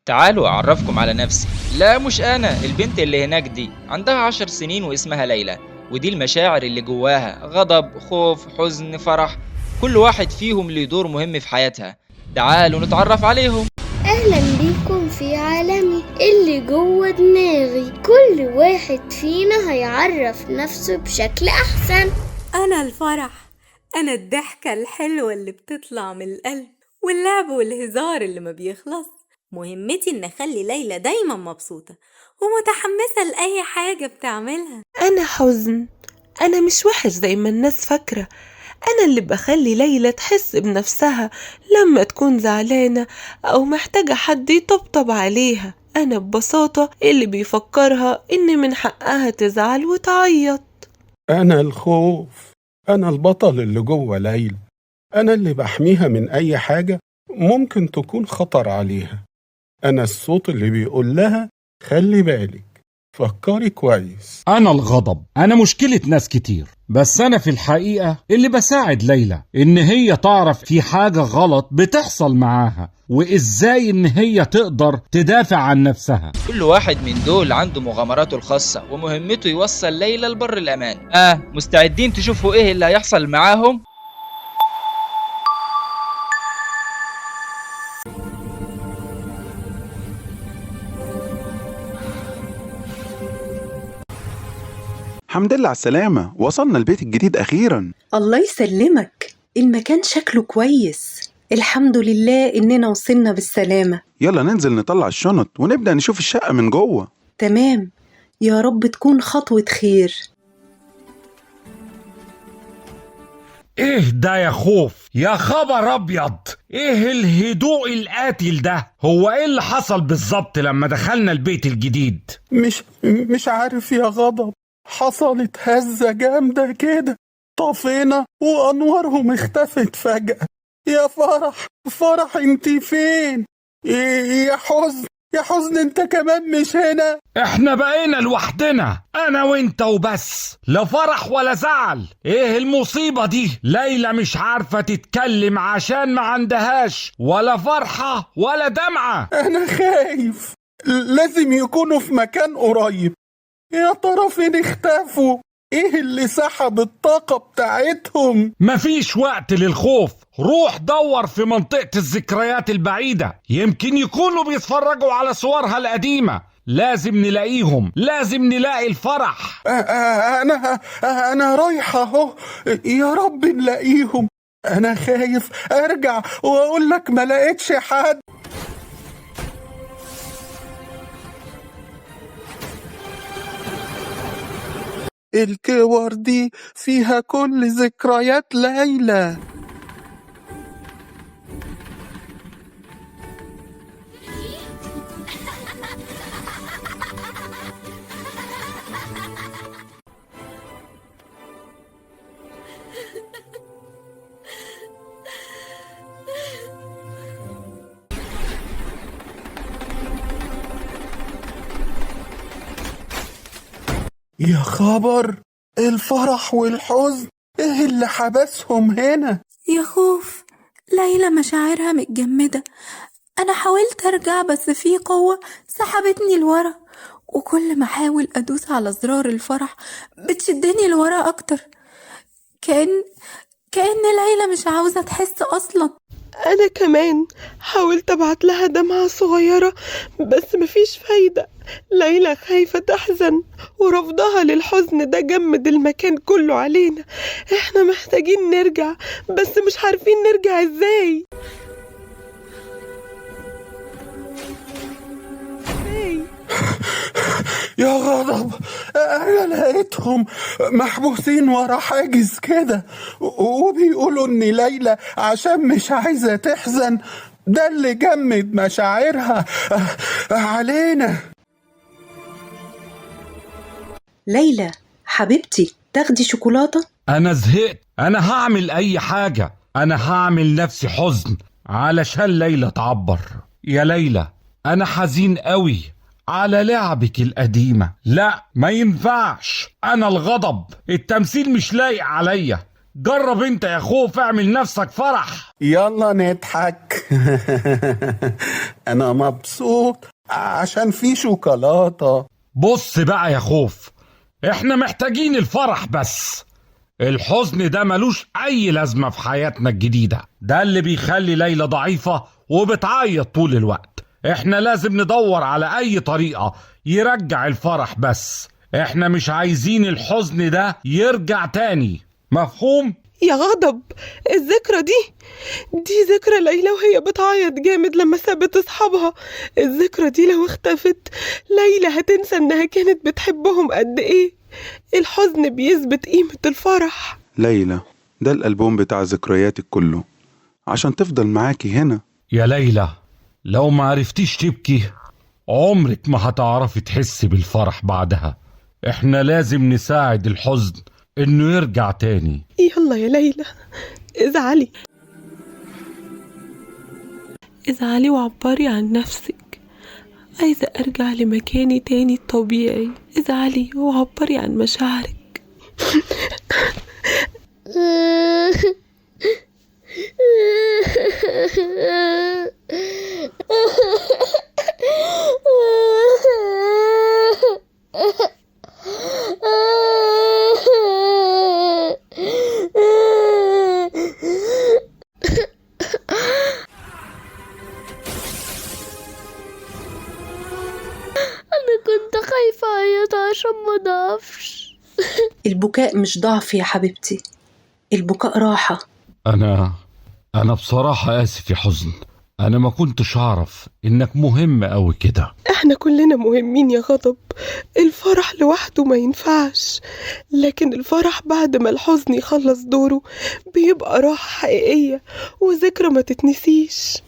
تعالوا أعرفكم على نفسي. لا مش أنا، البنت اللي هناك دي عندها 10 سنين واسمها ليلى، ودي المشاعر اللي جواها: غضب، خوف، حزن، فرح. كل واحد فيهم ليه دور مهم في حياتها. تعالوا نتعرف عليهم. أهلا بيكم في عالمي اللي جوه دماغي. كل واحد فينا هيعرف نفسه بشكل أحسن. أنا الفرح، أنا الضحكة الحلوة اللي بتطلع من القلب، واللعب والهزار اللي ما بيخلص. مهمتي إن أخلي ليلى دايما مبسوطة ومتحمسة لأي حاجة بتعملها. أنا حزن، أنا مش وحش زي ما الناس فاكرة. أنا اللي بخلي ليلى تحس بنفسها لما تكون زعلانة أو محتاجة حد يطبطب عليها. أنا ببساطة اللي بيفكرها إن من حقها تزعل وتعيط. أنا الخوف، أنا البطل اللي جوه ليلى، أنا اللي بحميها من أي حاجة ممكن تكون خطر عليها. أنا الصوت اللي بيقول لها خلي بالك، فكري كويس. أنا الغضب، أنا مشكلة ناس كتير، بس أنا في الحقيقة اللي بساعد ليلى إن هي تعرف في حاجة غلط بتحصل معاها، وإزاي إن هي تقدر تدافع عن نفسها. كل واحد من دول عنده مغامراته الخاصة ومهمته يوصل ليلى لبر الأمان. مستعدين تشوفوا إيه اللي هيحصل معاهم؟ الحمد لله على السلامة، وصلنا البيت الجديد أخيرا. الله يسلمك، المكان شكله كويس. الحمد لله إننا وصلنا بالسلامة. يلا ننزل نطلع الشنط ونبدأ نشوف الشقة من جوه. تمام، يا رب تكون خطوة خير. ايه ده يا خوف؟ يا خبر ابيض، ايه الهدوء القاتل ده؟ هو ايه اللي حصل بالظبط لما دخلنا البيت الجديد؟ مش عارف يا غضب، حصلت هزة جامدة كده، طفينا وأنوارهم اختفت فجأة. يا فرح، فرح انت فين؟ يا حزن، يا حزن انت كمان مش هنا. احنا بقينا لوحدنا، انا وانت وبس، لا فرح ولا زعل. ايه المصيبة دي؟ ليلى مش عارفة تتكلم عشان ما عندهاش ولا فرحة ولا دمعة. انا خايف، لازم يكونوا في مكان قريب. يا ترى فين اختفوا؟ ايه اللي سحب الطاقة بتاعتهم؟ مفيش وقت للخوف، روح دور في منطقة الذكريات البعيدة، يمكن يكونوا بيتفرجوا على صورها القديمة. لازم نلاقيهم، لازم نلاقي الفرح. انا رايحة اهو، يا رب نلاقيهم. انا خايف ارجع واقول لك ما لقيتش حد. الكور دي فيها كل ذكريات ليلى. يا خبر، الفرح والحزن ايه اللي حبسهم هنا؟ يا خوف، ليلى مشاعرها متجمدة. أنا حاولت أرجع بس في قوة سحبتني لورا، وكل ما أحاول أدوس على زرار الفرح بتشدني لورا أكتر. كأن ليلى مش عاوزة تحس أصلا. أنا كمان حاولت أبعت لها دمعة صغيرة بس مفيش فايدة. ليلى خايفة تحزن، ورفضها للحزن ده جمد المكان كله علينا. احنا محتاجين نرجع بس مش عارفين نرجع ازاي. يا غضب، أنا لقيتهم محبوسين ورا حاجز كده، وبيقولوا إن ليلى عشان مش عايزة تحزن ده اللي جمد مشاعرها علينا. ليلى حبيبتي، تاخدي شوكولاتة؟ انا زهقت، انا هعمل اي حاجة، انا هعمل نفسي حزن علشان ليلى تعبر. يا ليلى انا حزين قوي على لعبك القديمة. لا ما ينفعش، أنا الغضب، التمثيل مش لايق عليا. جرب انت يا خوف، اعمل نفسك فرح. يلا نضحك. أنا مبسوط عشان في شوكولاتة. بص بقى يا خوف، احنا محتاجين الفرح بس، الحزن ده ملوش اي لازمة في حياتنا الجديدة. ده اللي بيخلي ليلى ضعيفة وبتعيط طول الوقت. احنا لازم ندور على اي طريقة يرجع الفرح بس، احنا مش عايزين الحزن ده يرجع تاني، مفهوم؟ يا غضب، الذكرى دي ذكرى ليلى وهي بتعيط جامد لما سابت اصحابها. الذكرى دي لو اختفت ليلى هتنسى انها كانت بتحبهم قد ايه. الحزن بيثبت قيمة الفرح. ليلى، ده الألبوم بتاع ذكرياتك كله عشان تفضل معاكي هنا. يا ليلى، لو ما عرفتيش تبكي عمرك ما هتعرفي تحسي بالفرح بعدها. احنا لازم نساعد الحزن انه يرجع تاني. يلا يا ليلى، ازعلي ازعلي وعبري عن نفسك. عايزة أرجع لمكاني تاني الطبيعي. ازعلي وعبري عن مشاعرك. أنا كنت خايفة أعيط عشان ما ضعفش. البكاء مش ضعف يا حبيبتي، البكاء راحة. أنا بصراحة آسف يا حزن، أنا ما كنتش أعرف إنك مهم أوي كده. احنا كلنا مهمين يا غضب. الفرح لوحده ما ينفعش، لكن الفرح بعد ما الحزن يخلص دوره بيبقى راحة حقيقية وذكرى ما تتنسيش.